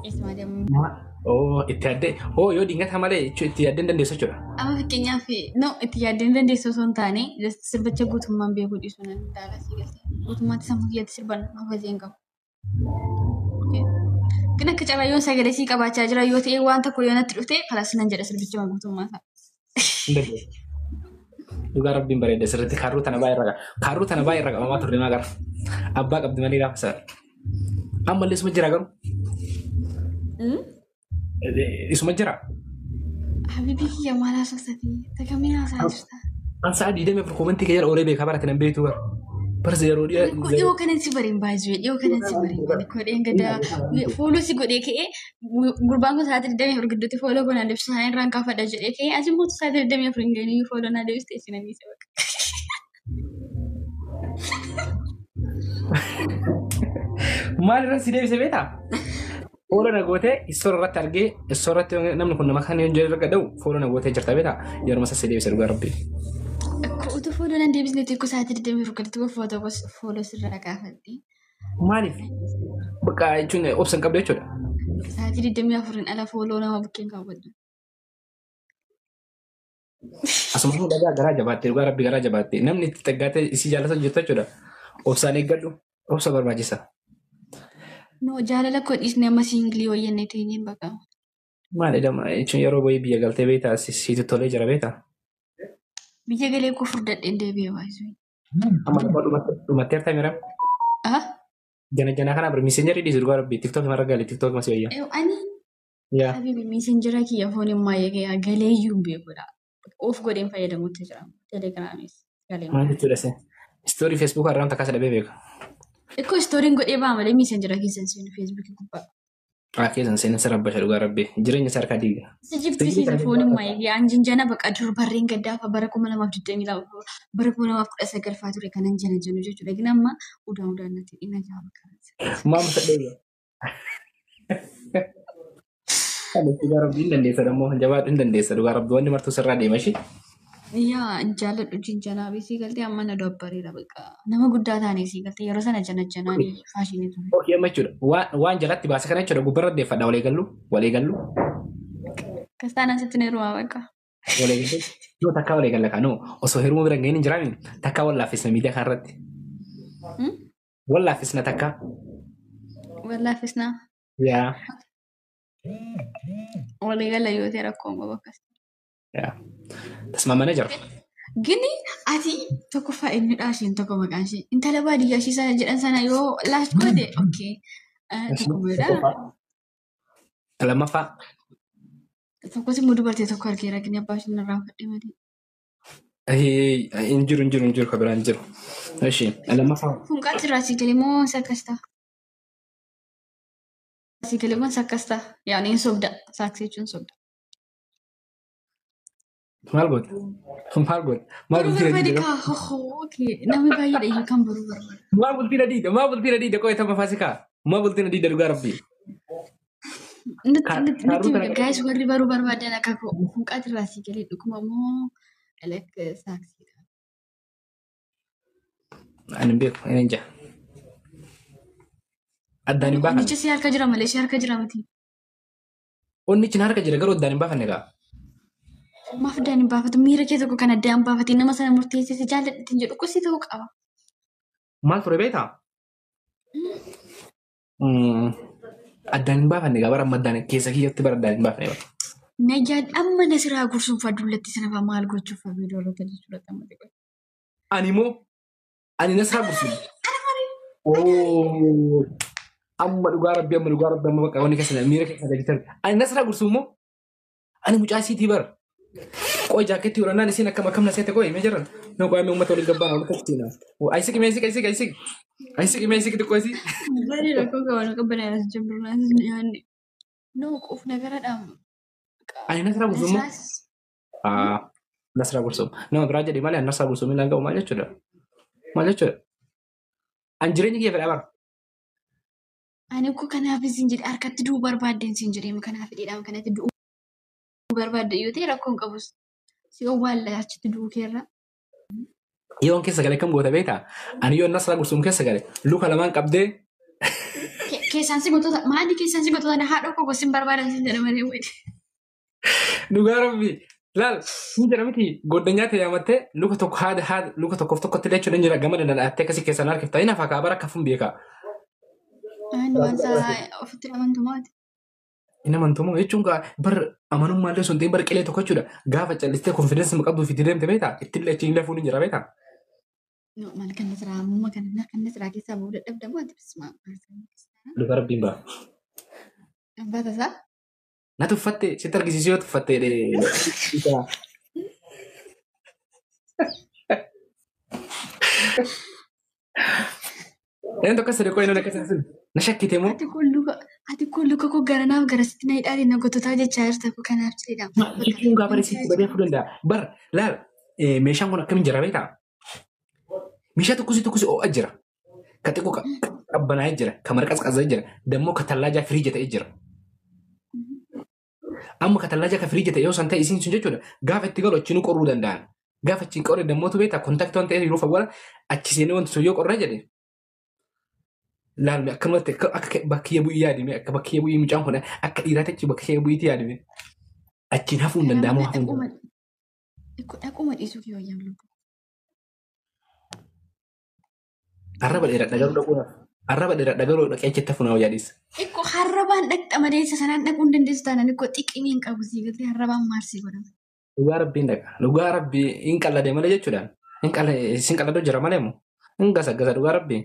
Isuma deemu. Oh, itti yaaddee. Oh, yoo dingata malee jechuun itti yaaddee hin dandeessu jechuudha. Amma fakkeenyaaf, no, itti yaaddee hin dandeessu osoo hin taane, just sirbicha guutummaan beekuu dhiisuu nan danda'a, sii galtee. Guutummaatti sammuu kiyyatti sirban hafazee hin qabu. Kan akka carraa yoon sagalee sii qabaachaa jira yoo ta'e, waan tokko yoo natti dhufte, kalas nan jedha sirbicha guutummaa isaa. Hin dandeessu. Dhugaa rabbiin bareeda sirriitti kaarruu tana baay'ee irra kaarruu tana baay'ee irra qabamaa turre maa gara. Abbaa qabdi malee gaafa sana. Ammallee isuma jira garuu. Isuma jira. Habibi kiyya, maal haasoftatii? Takamii haasaa jirta? An sa'a 24 comment kee jala oolee beekaa barate nan beektu bara. Barse yeroo Ani dhiyoo kanan si bareen baay'ee, dhiyoo kanan si bareen. Ani kodheen gada follow si godhee ka'ee, gurbaan kun sa'aatii 24 gidduutti follow godhaan deebisu sana irraan kaafadha jedhee ka'ee, as immoo sa'aatii 24 hin geenye follow naa deebiste, isin ani isa bakka. Maal irra si deebise beektaa? Follow na gootee istoora irratti argee, istoora irratti namni kun nama kan hin jedhu erga dha'u follow na gootee jirta beektaa? Yeroo isa si deebise dhugaa rabbi. Akka utuu follow nan deebisne xiqqoo sa'aatii 24 gidduutti footoo follow sirraa kaafadhe. Maaliif? Bakka jechuun obsa hin qabdu jechuudha. Sa'aatii 24 ala follow nama bukkeen kaawwadhu. Asuma immoo dhagaa garaa jabaatte, dhugaa rabbi garaa jabaatte, namni itti xaggaatee isii jaallatu jirtu jechuudha. Obsaan eeggadhu, obsa barbaachisa. No, jaalala koo dhiisnee amma single wayyannee teenyeen bakka. Maal jedhama jechuun yeroo wayii biyya galtee beektaa, siitu tolee jira beektaa? Biyya galee koo furdadheen deebi'ee baay'isuu. Amma lafa dhumatteerta mira. Ah, Jana jana kana bira Messenger dhiisi, dhugaa rabbi TikTok marra gali, TikTok masii wayya. Ani Yaa. Habibi, Messenger kiyya phone immaa galee iyyuu hin beekudha. Of godheen fayyadamutti jira. Telegraamis galee. Maal jechuudha sen? Story Facebook irraan takka sadabee beeka. Ikkoo storyn godhee ba'a malee Messenger keessan seenu Facebookii gubbaa. Haa, keessan seenan sirra basha, dhugaa rabbi jireenya isaa harkaa diiga. Si jibbisiisa phone immaa anjinjana baqa dur barreen gaddaafa bara 2022, bara 2019 faa ture kanan jana janu jechuudha. Gina amma udaan udaan natti dhina jaa bakka. Maal sadhee? Dhugaa rabbi hin dandeessa, dammoo jabaadhu, hin dandeessa, dhugaa rabbi wanni martuu sirraa deema ishee. Yaa, hin jaalladhu jinjanaa sii galtee, amma na dabbareera bakka. Nama guddaa taane sii galtee, yeroo sana jana janaan fashion ture. Okay, amma jechuudha waan jalatti baase kana jechuudha gubbarra deeffadha, walii gallu, walii gallu. Kastaanaan sitti na heerumaa bakka. Walii gallu yoo takkaa walii galla kanoo osoo heeruma bira hin gahin hin jiraami, takkaa wal laaffisna miidiyaa kanarratti. Wal laaffisna takkaa. Wallaaffisnaa. Yaa. Walii gala yoo ta'e rakkoon qabu akkas. Yaa. Tasmaamana jira. Gini ati tokkoffaa eenyudha isheen tokko maqaan ishee? Intala baadiyyaa ishee sana jedhan sana yoo laas goote, okay. Tokko godha. Lammaffaa. Tokkos immoo dubartii tokko argeera, gini abbaa isheen irraa fudhee malee. Hin jiru, hin jiru, hin jiru, kan biraan hin jiru. Ishee lammaffaa. Funqaatti irraa sii galee moo isa akkas ta'a? Sii galee moo isa akkas ta'a? Yaani hin sobda. Saaksii jechuun sobda. Maal goota? Maal goota? Maal Baruu bultii na barbaade diida? kaa hohoo, okay. Namni baay'eedha iyyuu kan baruu barbaadu. Maal bultii na diida? Maal bultii na diida? Qo'ee tapha faasikaa. Maal bultii na diida, dhugaa rabbi? Nutti nutti Kaaruu nutti kana guys, warri baruu barbaadan akka koo funqaatti irraa sii galee dhuguma moo like saaksiidha? Ani hin beeku, ani hin jaa. Addaan hin baafanne. Onnicha si harka jira malee si harka jira miti. Onnichi na harka jira garuu addaan hin baafanne gaa. Maaf addaan hin baafatu? Miira kee tokko kan addaan baafatee nama sana murteessee si jaalladha jedhu qosii ta'uu qaba. Maal ture beektaa? Addaan hin baafanne gaa, bara amma addaan keessa kiyyatti bara addaan hin baafne bara. Na yaad amma na siraa gursuun fa dullatti sana fa maal gochuuf fa viidiyoo irratti jechuudha xammate qoy. Ani immoo ani Nasraa gursuun. Oo, amma dhugaa rabbi, amma dhugaa rabbi, amma bakka wanni keessa miira keessa gadi tarbi. Ani Nasraa gursuun immoo ani mucaa isiitii bara. Qoy, jaakkeetti godhannaan isiin akkam akkam na seete, qoy mee jiran. No, qoy, mee uummata waliin gabbaan walitti tafsiina. Ayisiqi mee, ayisiqi, ayisiqi, ayisiqi. Ayisiqi mee, ayisiqi xiqqoo isii. Bari rakkoo qaban qabbanaa as jiru nyaanni. No, quuf nagaradhaam. Ani Nasraa gursuun immoo. Nasraas. Ah, Nasraa gursuun. Nama biraa jedhi malee ani Nasraa gursuun miilaan ga'u maal jechuudha? Maal jechuudha? Ani jireenya kiyya fedhaa bara. Ani koo kanaaf isin jedhe, harkatti du'uu barbaaddeen isin jedhee, kanaaf hidheedhaan kanatti du'uu barbaadde yoo ta'e rakkoon qabus. Si owwaalla achitti du'uu keerra. Yoon keessa gale akkam goota beektaa? Ani yoon Nasraa gursuun keessa gale luka lamaan qabdee Keessaan si gotoota maali keessaan si gotoota haadha koo gosin barbaadan sin jedha malee wayii. Dhugaa rabbi laal ni jedha miti goddanyaa ta'e yaamattee luka tokko haada haada luka tokkoof tokkotti illee jechuudha jira gama danda'attee akkasii keessaan harkifta inni afaa kaabara akka fuun beekaa. Inni waan isaa ofitti amantu maati. Inni amantumoo jechuun bar amanummaallee sun ta'in bar qilee tokko jechuudha gaafa callistee konfidensi qabduu fi deemte beektaa ittillee achi hin lafuun hin jira beektaa. Maal kan nasiraa ammuma kana kan nasiraa keessaa bahuu dadhabdamu ati bismaa. Dhugaa rabbiin ba'a. Baata isaa. Na tuffatte sitti argisiisuu yoo tuffatte. Inni tokko sadii qoyinoo akka sun na shakkite moo? Ati kun luka koo garanaaf garasitti na hidhaate na gototaa jechaa jirta kanaaf jedhama. Jechuun gaafa sitti badee fuduu danda'a. Bar laal meeshaan kun akkamiin jira beektaa? Meeshaa tokkosi tokkosi ho'a jira. Ka xiqqoo qabbanaa'ee jira. Ka marqas jira. Dammoo ka tallaajaa firiija ta'ee jira. Amma ka tallaajaa ka firiija ta'e yoo san ta'e isiin sun jechuudha gaafa itti galu achiinuu qorruu danda'an. Gaafa achiin qorre dammootu beektaa kontaktii waan ta'eef yeroo fawwaala achi seenee wanti sun yoo qorree jedhe. Laalme akkanumatti akka bakkee bu'ii yaadime akka bakkee bu'ii mucaan kun akka dhiiraatti achi bakkee bu'iitti yaadime achiin hafuu hin danda'amu hafuu hin danda'amu. Dhaquma dhiisuu kee wayyaa lubbuu. Arraba dheeradha garuu dhaquudhaaf. Arraba dheeradha garuu dhaqee achitti hafuu nama yaadis. Ikko harrabaan dhaqxa malee isa sanaan dhaquu hin dandeessu taanaan ikko xiqqinii hin qabu sii galtee harrabaan maarsii godhama. Dhugaa rabbiin dhaqa. Dhugaa rabbii hin qalladee malee jechuudhaan. Hin qalladoo jira malee moo? Hin gasa dhugaa rabbii.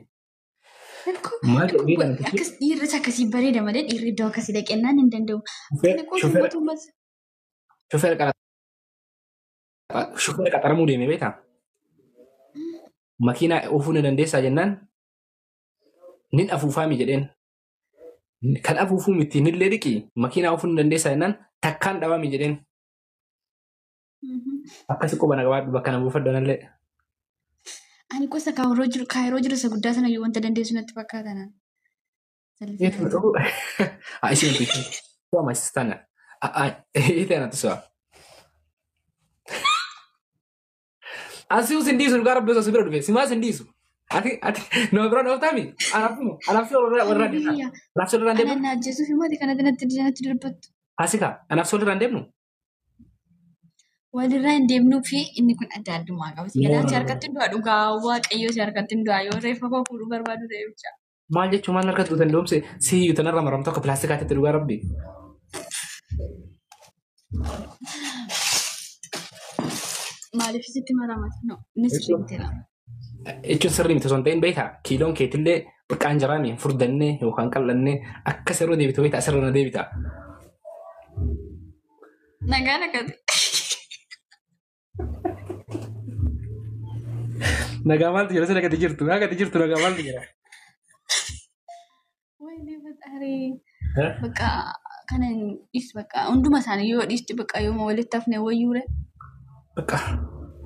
Akkas dhiirris akkasii bareeda malee dhiirri iddoo akkasii dhaqennaan hin danda'u. Shufeera qaxaramuu deeme beektaa? Makiinaa oofuu ni dandeessaa jennaan nin afuufaami jedheen. Kan afuufuu miti nillee dhiqi makiinaa oofuu ni dandeessaa jennaan takkaan dhabaami jedheen. Akkasi quba na gabaadhu bakka na buufadhu anallee. Ani gosa kaayiroo jiru isa guddaa sana iyyuu wanta dandeessu natti fakkaata naan. Isiin tuuti. Suama sistana. Ite anatu su'a. Asii sin dhiisu dhugaa rabbi osoo si bira dhufe simaa sin dhiisu. Ati ati nama bira dhooftaami? Anaafuma anaaf si warra deemna. Anaaf si warra deemnu. Ana ajjeesuuf immoo ati kanatti natti darbattu. Asika anaaf si warra deemnu. Walirraa hin deemnuu fi inni kun adda addummaa qaba. Si gadaa si harkatti hin du'a dhugaa waaqayyoo si harkatti hin du'a yoo reeffa koo fuudhuu barbaadu ta'e jecha. Maal jechuun maal harkatti duutan doomse si hiyyuu tanarra maramtu akka pilaastikaatti dhugaa rabbi. Maaliif sitti maramata? No, inni sirrii miti. Jechuun sirrii miti osoo hin ta'in beektaa kiiloon keetillee xiqqaan jiraame furdannee yookaan qal'annee akka sirrii deebitu beektaa asirra na deebita. Nagaan akkati. Nagaa maaltu jira? Sina gadi jirtu. Nagaa gadi jirtu nagaa maaltu jira? Wayne fataarii. Bakka kana dhiis bakka hunduma isaanii yoo dhiisti bakka yooma walitti hafne wayyuure. Bakka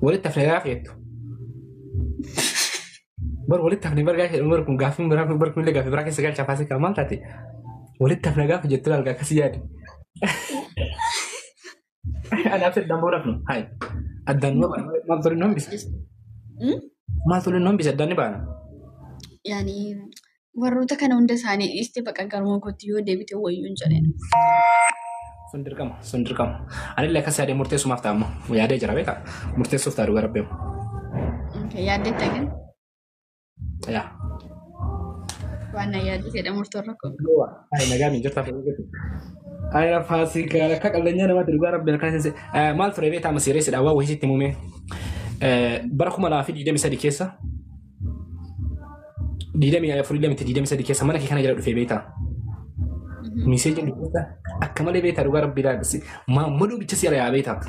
walitti hafne gaafa jettu. Bar walitti hafne bar gaafa jedhu kun gaaffii biraa bar kun illee gaaffii biraa keessa galcha faasii maal taate walitti hafne gaafa jettu laal akkasii yaadi. Anaaf addaan booda hafnu. Hayi. Addaan maal tole nu hambisa? Maal tole nu hambisa addaan ni baana. Yaani warroota kana hunda isaanii dhiiste bakka garuma kootti yoo deebite wayyuun jedheen. Sun dirqama sun dirqama. Anillee akkas yaadee murteessumaaf ta'a ammoo yaadee jira beekaa murteessuuf ta'a dhugaa rabbeemu. Yaaddeetta gin? Yaa. Waan na yaaddeetedha murtoon rakkoo. Hayi nagaa min jirta. Hayi faasikaa akka qallanyaa namaatti dhugaa rabbi halkan isin maal ture beektaa amma seereessidha waa wayii sitti muumee. Bara 2023 keessa 24 23 keessa mana kee kana jala dhufee beektaa. Miseejiin dubbata akka malee beektaa dhugaa rabbi ilaalisi maammaduu bicha si yaa beektaa.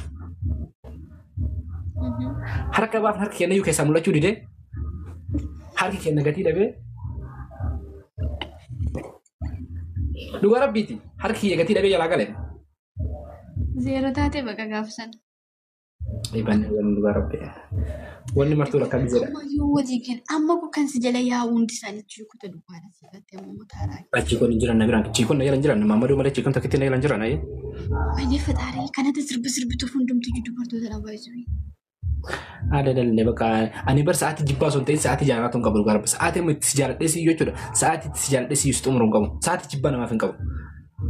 Harka baaf harka kenna iyyuu keessaa mul'achuu didee harki kenna gatii dhabee dhugaa rabbiiti harki kiyya gatii dhabee jalaa gale. Zeero taatee bakka gaafa sana. Dhugaa rabbi. Wanni martuu lakkaa bizeedha. Amma yoo walii galan amma kun kan si jala yaa'u hundi isaanii chiikota duwwaadha si irratti amma mataadhaa. Chiikonni hin jiran na biraan chiikonni na jala hin jiran maammaduu malee chiikonni tokkitti na jala hin jiran ayi. Wayne fataarii kanatti sirbi sirbituuf hundumtu iyyuu dubartoota dha baay'isuu. Adadalle bakka ani bar sa'aatii jibbaa osoo hin ta'in sa'aatii jaalatu hin qabu dhugaa rabbi. Sa'aatii amma itti si jaaladhee si jechuudha. Sa'aatii itti si jaaladhee si xumuru hin qabu. Sa'aatii jibbaa namaaf hin qabu.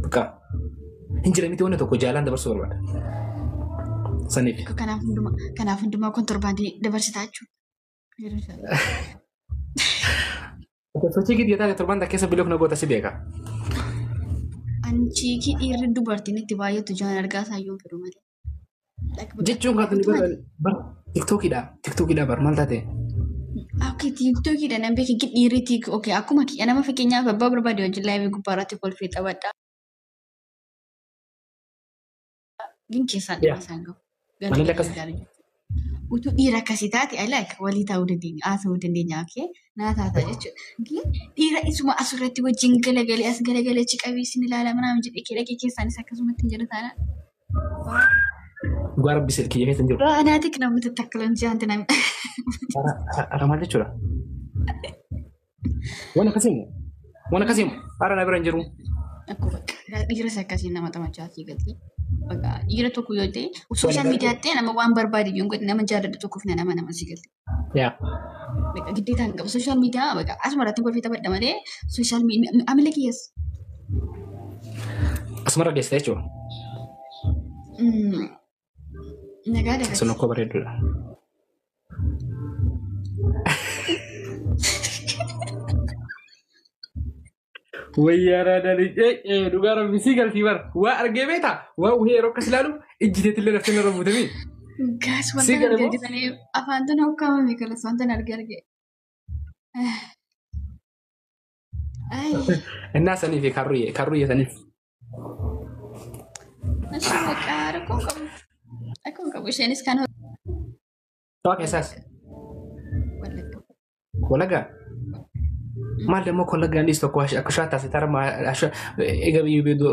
Bakka hin jira miti wanni tokko jaalaan dabarsuu barbaada. Saniif. Kanaaf hundumaa kontorbaandii dabarsitaa jechuudha. Sochii gidi taate torban keessa bilook na goota si beeka. Anchiikii dhiirri dubartiin itti baay'atu jaan argaa isaayyuu hin fedhu malee. Jechuun kan bar tiktookiidha. Tiktookiidha bar maal taate? Okay, tiktookiidha nan beeke dhiirri tik okay akkuma kiyya nama fakkeenyaaf abbaa barbaade wajjin laayivii gubbaa irratti kolfee taphadha. Gin keessaan dhimma isaan gahu. Manillee akkas. Utuu dhiira akkasii taate I like walii ta'uu dandeenya haasa'uu dandeenya okay naa taata jechuudha. Gin dhiira isuma asirratti wajjin galagalee as galagalee achi qabii isin ilaala manaa jedhee kee dhaqee keessaanis akkasumatti hin jedhu taanaan. Dhugaa rabbi kiyya keessa hin jiru. Anaatik namni tattakkaloon jaanti namni. Ara maal jechuudha? Waan akkasii moo? Waan akkasii moo? Ara na bira hin jiru. Akkuma dhiiras akkasii nama taphachaa galti. Bakka dhiira tokko yoo ta'e sooshaal miidiyaatti nama waan barbaade yoo godhe nama jaalladhu tokkoof nama nama si galti. Yaa. Bakka giddeetaa hin qabu sooshaal miidiyaa bakka asuma irratti kolfii taphadha malee sooshaal miidiyaa amala kiyyas. Asumarra geessite jechuudha. Nagaa dabarsi. Sun okkoo bareedduudha. Wayyaara dalii dhugaa rabbi sii galtii bara waa argee beektaa waa wahee yeroo akkas ilaalu ijji teetillee daftee narra buutamii. Gaas wanta argee argitanii afaan tana ukkaamame kalas wanta argee argee. Innaa sanii fi karruyyee karruyyee saniif. Ashi maqaa rakkoon qabu. Rakkoon qabu isheenis kan Shawaa keessaas. Wallaggaa. Maal immoo kollaggaan dhiis tokko akka shawaa taasise tara egaa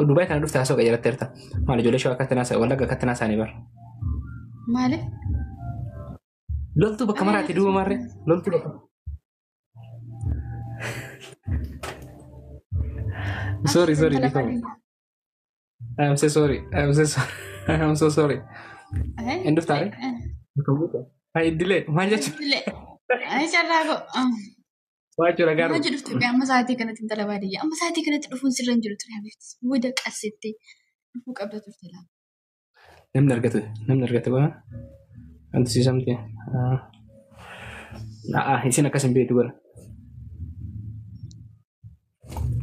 Dubaay kana dhufte haasoo qajeelatteerta. Maal ijoollee shawaa akkatti naasa wallagga akkatti naasaanii bara. Maaliif? Loltuu bakka maraatti duuba maarree loltuu bakka. Sorry sorry dhiifama. I am so sorry. I am so sorry. I am so sorry. Hin dhuftaare? Hai idilee maal jechuudha? Ay carraa koo. Waa jechuudha garuu. Maal jedhu amma sa'aatii kanatti intala baadiyyaa amma sa'aatii kanatti dhufuun sirra hin jiru ture habibti booda qasettee dhufuu qabda turte laata. Namni argatu godha. Wanti siisamte. Isin akkas hin beektu godha.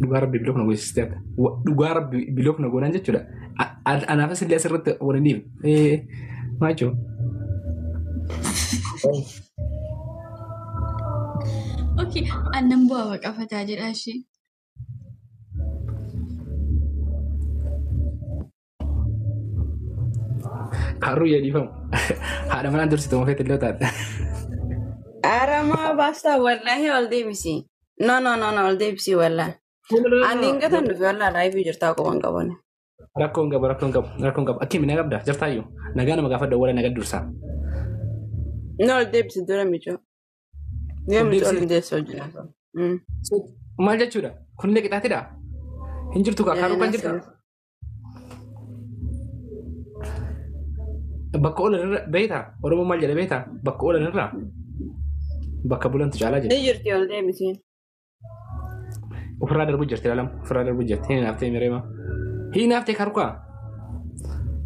Dhugaa rabbi bilook na goosistee akka. Dhugaa rabbi bilook na goonaan jechuudha. Anaafis illee asirratti waliin dhiibu. Maal jechuudha? Okay, aannan bu'aa baqafataa jedha ishee. Karruu jedhiifamu. Haadha manaan dursitu mufeetti illee taate. Aramaa baastaa wallaahi ol deebisi. No no no no ol deebisi wallaahi. Ani hin gatan dhufe wallaahi laayifii jirtaa quban qabani. Rakkoon qabu rakkoon qabu rakkoon qabu. Akkimi na qabda jirtaayyuu nagaa nama gaafadha wala nagaa dursaa. No ol deebisi dura michoo. Yoo michoo ol hin deessu hojii. Maal jechuudha? Kunillee qixaatidha? Hin jirtu kaa kaaruu kan jirta? Bakka oolan irra beektaa? Oromoo maal jedha beektaa? Bakka oolan irraa bakka bulantu caalaa jedha. Ni jirti ol deebisi. Ofirraa darbuu jirti ilaalamu. Ofirraa darbuu jirti. Hin naaftee mireema. Hin naaftee karukaa.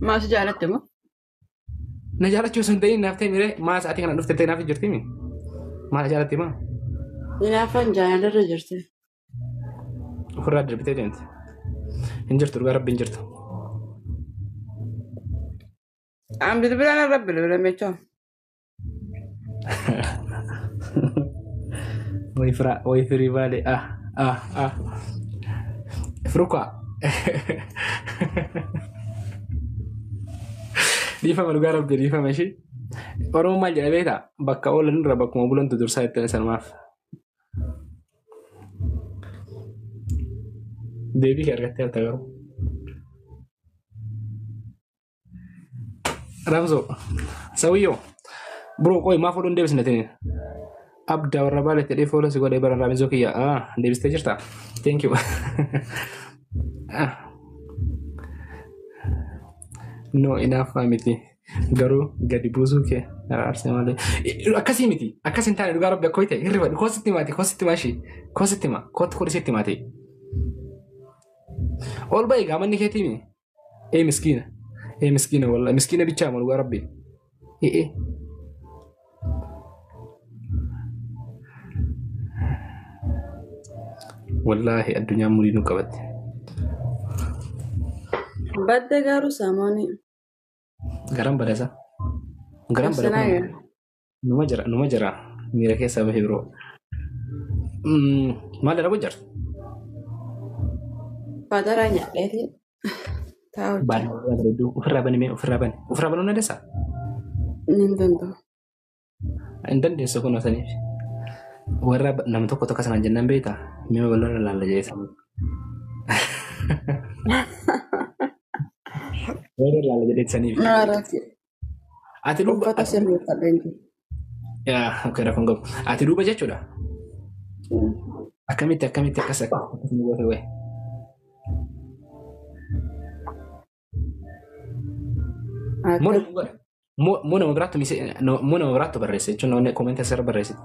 Maas jaalatte moo? Na jaalachuu osoo hin ta'in naaftee miree maa sa'aatii kana dhufte ta'e naaf jirti mi? Maal jaalatti maa? Hinaafaan jaalalarra jirti. Ofirraa darbitee deemte. Hin jirtu dhugaa rabbi hin jirtu. An bilbilaan irra bilbila mechoo. Way firaa way firii baale ah ah ah. Firukaa. Dhiifama dhugaa rabbi dhiifama ishee. Oromoo maal jedha beektaa? Bakka oolan irra bakkuma bulantu dursaa ittiin sanumaaf. Deebii kee argattee jirta garuu. Ramzoo sawiyyoo biroo qoy maaf oduun deebisne tini? Abdaa warra baaletti jedhee fuula si godhee bara Ramzoo kiyya deebistee jirta? Thank you. No inaaffaa miti. Garuu gadi buusuu kee araarsee malee. Akkasii miti. Akkas hin taane dhugaa rabbi akkoo ta'e hirriba koositti maati koositti maashii koositti ma kootti kodhisitti maati. Ol ba'i gaamanni keetii mi? Ee miskiina. Ee miskiina wallahi miskiina bichaa ma dhugaa rabbi. Ee. Wallaahi addunyaan murii nu qabatte. Badda garuu saamooni. Garan badasa. Garan Ibsinaa bada. gara. Numa jira numa jira miira keessaa bahee biroo. Maal dalagu jirta? Fadaraa nyaadheetiin taa'u jira. Baanee bareedduu ofirraa bani mee ofirraa bani. Ofirraa banuu dandeessaa? Hin danda'u. Hin dandeessu kun osaniif. Warra nama tokko tokko sanaan jennaan beektaa? Mi'a bal'aa laalla jedhee sammuu. Warra laalla jedhee saniif. Maaraati. Ati duuba. Uffata sirreeffadheen jiru. Yaa okei rakkoon qabu. Ati duuba jechuudha. Akkamitti akkamitti akkas akkas nu goote wayi. Moo nama biraattu moo nama biraattu barreesse jechuun namni koomentii asirra barreessite.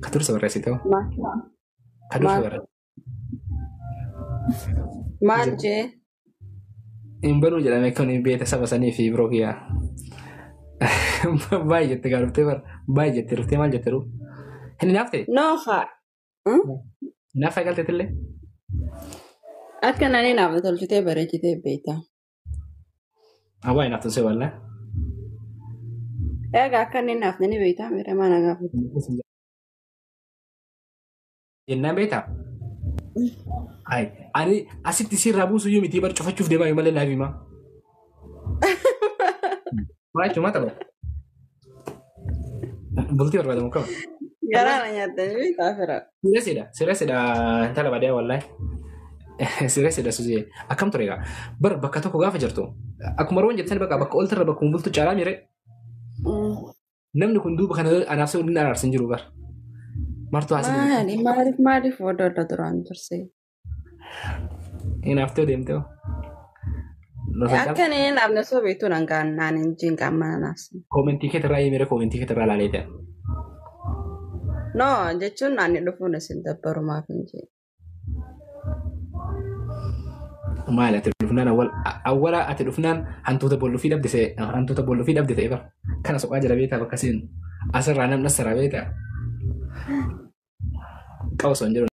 Ka dursa barreessite hoo? Ka dursa barreessite. Maal jee? Hin banuu jedhame kan hin beekte saba sanii fi biroo kiyyaa. Baay'ee jette gaa dhuftee bara baay'ee jette dhuftee maal jette dhuu? Hin hinaaftee? Noofa. Hinaaffaa galteetillee? Akka nani naaf tolchitee bareechitee beekta. Hawaa hinaaftu see wallaa. Egaa akka inni naaf ni beektaa miira mana gaafatu. Jennaan beektaa? Ayi ani asitti sirraa buusu iyyuu miti bar cufachuuf deemaa yoo malee laaf himaa. Maa jechuun maa tapha? Bultii barbaadamu qaba. Garaa na nyaattanii beektaa fira. Sireesidha sireesidha intala baadiyyaa wallaahi. Sireesidha suzee akkam ture egaa bar bakka tokko gaafa jirtu akkuma roon jettan bakka bakka oltarra bakkuma bultu caalaa miire namni kun duuba kana anaaf se'uun inni araarsa hin jiru bar. Martuu haasii Maali maaliif maaliif wada adda duraan tursee? hinaaftee deemtee hoo. Akka inni naafne osoo beektuu nan gaannaan hin jiin mana naafsi. Koomentii keetirraa himire koomentii keetirraa laalee ta'e. No jechuun naanni dhufuun isin dabbarumaaf hin jiin. Maali ati dhufnaan awwala ati dhufnaan hantuuta bollufii dhabde ta'e hantuuta bollufii dhabde ta'e bara kana soqaa jira beektaa bakka seenu asirraa namni asirraa beektaa. Qawsoo hin jiru.